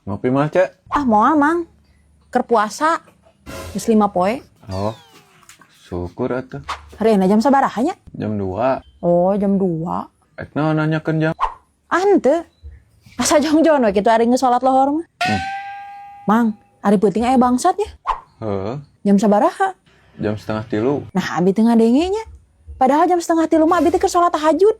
Ngopi mah, Cek? Ah, moal, Mang. Keur puasa. Geus 5 poe. Oh. Syukur atuh. Hari ini jam sabaraha nya? Jam 2. Oh, jam 2. Ek naon nanyakeun jam? Ah, henteu. Asa jongjon we kitu ari geus salat lohor mah. Mang, ari peuting aya bangsat nya. Heuh, Jam sabaraha? Jam 2.30. Nah, abi teu ngadenge nya. Padahal jam 2.30 mah abi teh keur salat tahajud.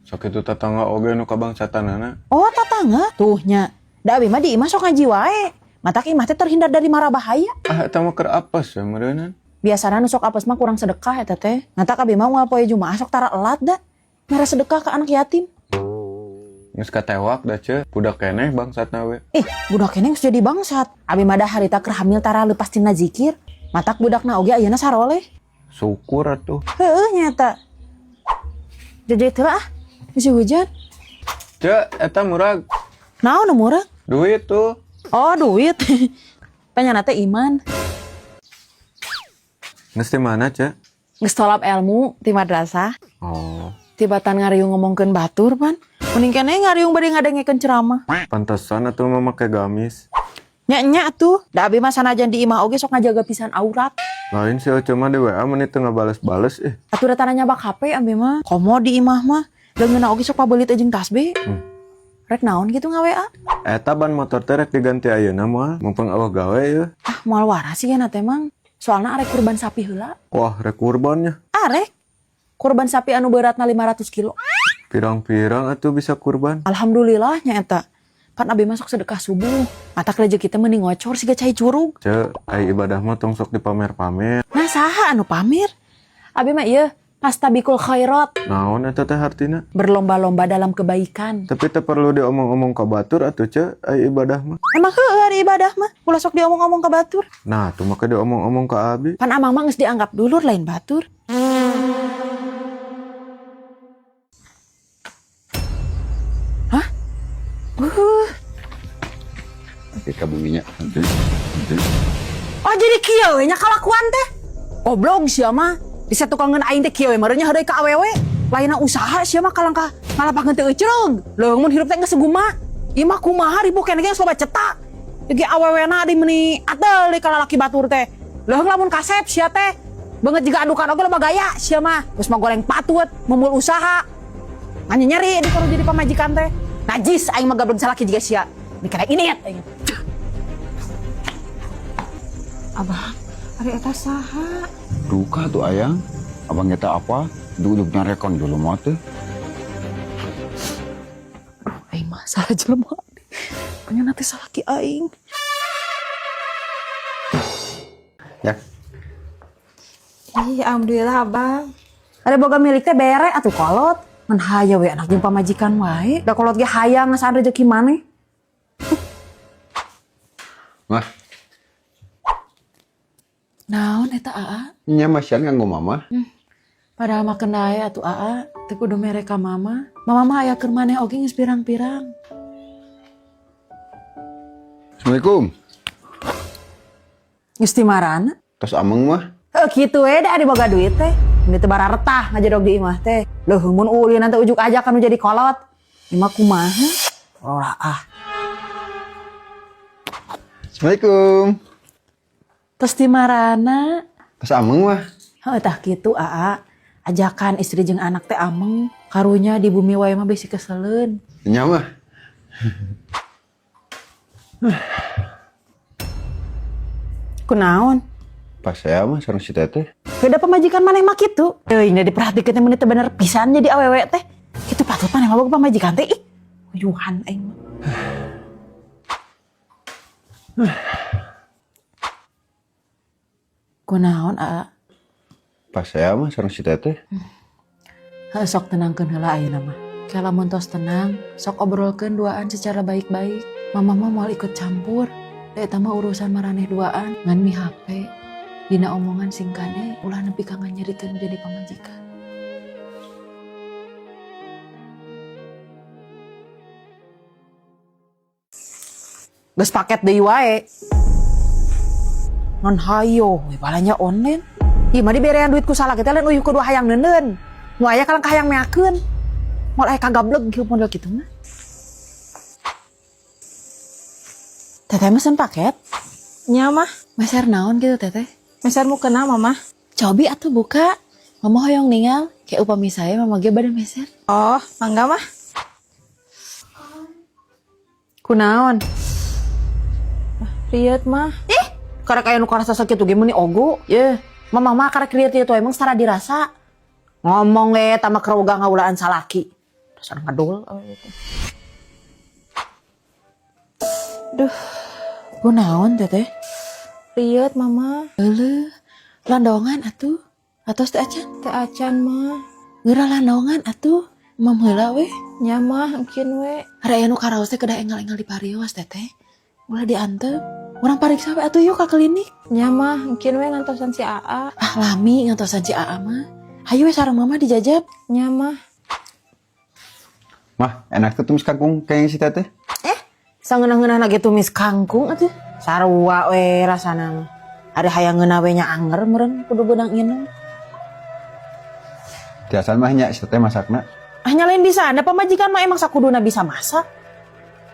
Sok itu tetangga oge nu kabangsatanana. Oh, tatangga. Tuh nya. Da abi mah di imah sok ngaji wae. Matak imah teh terhindar dari mara bahaya. Ah, eta mah keur apes we meureunnan. Biasana nu sok apes mah kurang sedekah eta teh. Matak abi mah unggal poe Jumaah sok tara elat da. Mere sedekah ke anak yatim. Geus katewak da, Cek. Budak keneh bangsatna we. Ih, budak keneh geus jadi bangsat. Abi mah da harita keur hamil tara leupas tina zikir. Matak budakna oge ayeuna saroleh. Syukur atuh. Heueuh nya eta. Jajai heula ah. Masih hujan. Cek, eta murag. Naon nu murag? Duit tuh. Oh, duit. Panyana teh iman. Geus di mana, Cek? Geus tolap ilmu ti madrasah. Oh, Tibatan ngariung ngomongkeun batur pan. Mending keneh ngariung bade ngadengekeun ceramah. Pantesan atuh mah make gamis. Nya nya tuh. Da abi mah sanajan di imah oge sok ngajaga pisan aurat. Lain si Oce mah di WA meni teu ngabales-bales ih. Atuh da tara nyabak HP abi mah. Komo di imah mah. Leungeunna oge sok pabelit jeung tasbih. Rek naon gitu nga-WA? Eta ban motor teh rek diganti ayeuna moal, mumpung awah gawe yeuh. Ah, moal waras sih ya teh, Mang. Soalna arek kurban sapi heula. Wah, rek kurbannya. Arek. Kurban sapi anu beratna 500 kilo. Pirang-pirang atuh bisa kurban. Alhamdulillah nya eta. Pan abi masuk sedekah subuh. Matak rezeki teh mending ngocor siga cai curug. Cek, ai ibadah mah tong sok dipamer-pamer. Nah, saha anu pamer? Abi mah ieu pastabikul khairat, Naon eta teh hartina? Berlomba-lomba dalam kebaikan. Tapi teu perlu diomong-omong ka batur atuh, Cek, ai ibadah mah. Emang heueuh ari ibadah mah ulah sok diomong-omong ka batur. Nah, tuh make diomong-omong ka abi. Pan amang mah geus dianggap dulur lain batur. Hah? Oke, kabuminya. Oh, jadi kieu we nya kalakuan teh. Goblok sia mah. Di satukangeun aing teh kieu we meureun nya heureuy ka awewe. Lainna usaha sia mah kalangkah ngalapakeun teu euceung. Leuweung mun hirup teh geus seguma. Ieu mah kumaha ribuh keneh ge geus loba cetak. Ieu ge awewena di meuni atel di kalalaki batur teh. Leuweung lamun kasep sia teh. Beungeut jiga adukan oge loba gaya sia mah. Geus mah goreng patut, mumul usaha. Ngan nyeri di kalau jadi pamajikan teh. Najis aing mah gableng salaki jiga sia. Mikirna ini aing. Abah, ari eta saha? Duka tuh ayang. Abang eta apa? Duduk nyarekon dulu mah teh. Aduh, aing mah salah jelema. Punya nanti salaki aing. Ya. Ih, alhamdulillah, Abang. Ada boga milik teh bere atuh kolot. Ngan haya we anak jeung pamajikan wae. Da kolot ge hayang ngasaan rezeki maneh. Mah, Naon eta, Aa? Nya masian nganggo mama. Padahal mah kendae atuh, Aa, teu kudu mere ka mama. Mama mah aya keur maneh oge geus pirang-pirang. Assalamualaikum. Geus ti marana? Tos ameng mah. Heuh kitu we da ari boga duit teh. Ini teh bararetah ngajedog di imah teh. Leuh mun ulin teh ujuk aja kan jadi kolot. Imah kumaha? Ora ah. Assalamualaikum. Tos ti marana? Tos ameng mah. Heuh tah kitu, Aa. Ajakan istri jeung anak teh ameng. Karunya di bumi wae mah bisi keseleun. Nya mah. Kunaon? Pas saya mah sareng si teteh. Beda pamajikan maneh mah kitu. Teuing da diperhatikeun teh mun teu bener pisan jadi awewe teh. Kitu patut maneh mah boga pamajikan teh ih. Uyuhan aing mah. Kunaon, Aa? Pas saya mah sareng si teteh. Heuh, sok tenangkeun heula ayeuna mah. Ke lamun tos tenang, sok obrolkeun duaan secara baik-baik. Mama mah moal ikut campur. Da eta mah urusan maraneh duaan ngan mi HP. Dina omongan sing kade ulah nepi ka nganyerikeun jadi pamajikan. Geus paket deui wae. Non hayo, we balanja online. Ieu mah diberean duit ku salah kita lain uyuh kudu hayang neuneun. Nu aya kalangkah hayang meakeun. Moal aya kagableg kieu model kitu mah. Teteh mesen paket? Nya, Mah. Meser naon gitu, Teteh? Meser mukena, Mama. Cobi atuh buka. Mama hoyong ningal. Kayak upami saya mama ge bade meser. Oh, mangga, Mah. Kunaon? Rieut, Mah. Ih, karek aya nu karasa sakit ge meuni ogo. Ye, mama mah karek rieut itu emang secara dirasa. Ngomong we tama keroga ngaulaan salaki. Dasar ngedul gitu. Duh, kunaon, Teteh? Rieut, Mama. Euleuh, landongan atuh. Atos teh acan? Teu acan, Mah. Geura landongan atuh. Mam heula we. Nya, Mah, engkin we. Ari aya nu karaos teh kedah enggal-enggal di parios, Teteh. Ulah diantep. Urang pariksa we atuh yuk ka klinik. Nya, Mah, engkin we ngantosan si Aa. Ah, lami ngantosan si Aa mah. Hayu we sareng Mama dijajab. Nya, Mah. Mah, enak tuh tumis kangkung kayaknya si teteh. Eh, sangeunah-ngeunahna ge tumis kangkung atuh. Sarua we rasana mah. Ada hayang ngeunah we nya anger meureun kudu beunang inum. Tiasa mah nya si teteh masakna. Ah, nyalain bisa, anda pamajikan mah emang sakuduna bisa masak.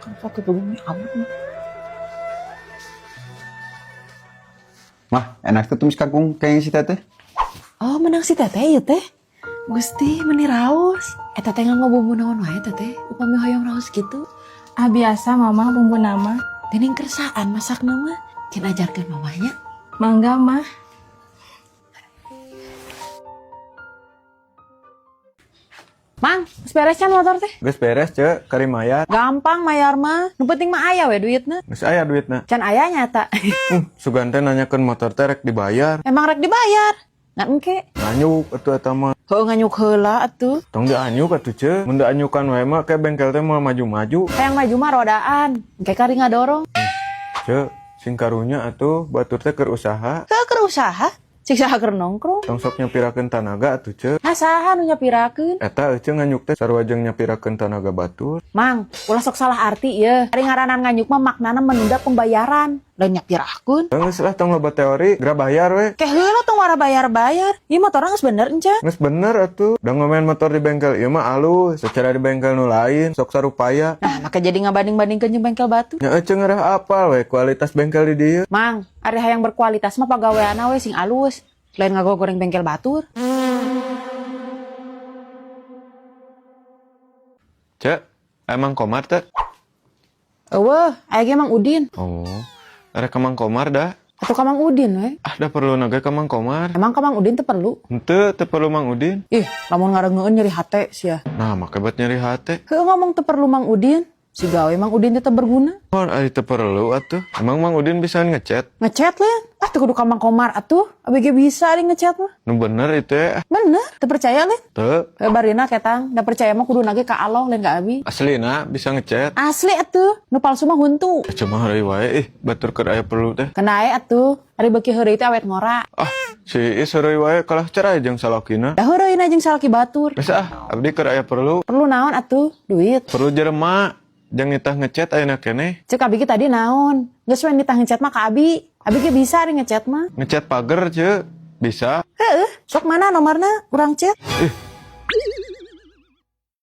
Kan sakit begini amat mah. Mah, enak tuh tumis kangkung kayaknya si teteh. Oh, menang si Teteh ya teh. Gusti, meni raos. Eta teh nganggo bumbu naon wae, Teteh? Upami hoyong raos gitu. Ah, biasa, Mama, bumbu nama. Dening kersaan masak nama. Kin ajarkeun mamanya. Mangga, Mah. Mang, geus beres can motor teh? Geus beres, Ce, kari mayar. Gampang mayar mah. Nu penting mah aya we duitna. Geus aya duitna. Can aya nyata. Sugan teh nanyakeun motor teh rek dibayar. Emang rek dibayar. Ngan engke. Nganyuk atuh eta mah. Heuh, nganyuk heula atuh. Tong dianyuk atuh, Ce. Mun dianyukan wae mah kayak bengkel teh moal maju-maju. Hayang maju mah rodaan. Engke kari ngadorong. Ce, sing karunya atuh batur teh keur usaha. Heuh, keur usaha. Cik saha keur nongkrong. Tong sok nyapirakeun tanaga atuh, Ce. Nah, saha nu nyapirakeun? Eta ece nganyuk teh sarua jeung nyapirakeun tanaga batur. Mang, ulah sok salah arti ye. Ari ngaranan nganyuk mah maknana menunda pembayaran. Lain nyapirakeun. Geus lah, tong loba teori, geura bayar we. Ke heula tong wara bayar-bayar. Ieu motor geus bener enca. Geus bener atuh. Da ngomen motor di bengkel ieu mah alus, secara di bengkel nu lain sok sarupaya. Nah, maka jadi ngabanding-bandingkeun jeung bengkel batu. Nya ece ngerah apal we kualitas bengkel di dieu. Mang, ari hayang berkualitas mah pagaweana we sing alus. Lain ngagogoreng bengkel batur. Cek, emang Komar teh? Eueuh, aya ge Mang Udin. Oh, arek ka Mang Komar dah. Atau ka Mang Udin we. Ah, dah perlu naga ka Mang Komar. Emang ka Mang Udin teu perlu? Henteu, teu perlu Mang Udin. Ih, lamun ngarengeun nyeri hate sia. Nah, make buat nyeri hate. Heuh, ngomong teu perlu Mang Udin. Si gawe Mang Udin teu berguna. Oh, ari teu perlu atuh. Emang Mang Udin bisa ngechat? Ngechat lain? Ah, teu kudu ka Mang Komar atuh. Abi ge bisa ari ngechat mah. Nu bener itu ya. Bener, teu percaya lain? Teu. Eh, barina ketang, da percaya mah kudu nage ka Allah lain ka abi. Aslina bisa ngechat. Asli atuh, nu palsu mah huntu. Cuma heureuy wae ih, batur keur aya perlu teh. Kenae atuh, ari beuki heureuy teh awet ngora. Ah, si Is heureuy wae kalah cerai jeung salakina. Da heureuyna jeung salaki batur. Geus ah, abdi keur aya perlu. Perlu naon atuh? Duit. Perlu jelema jeung nitah ngechat ayeuna keneh. Cek abi ge tadi naon? Geus we nitah ngechat mah ka abi. Abi ge bisa ari ngechat mah. Ngechat pager, Ce. Bisa. Heeh, sok mana nomorna urang chat. Ih,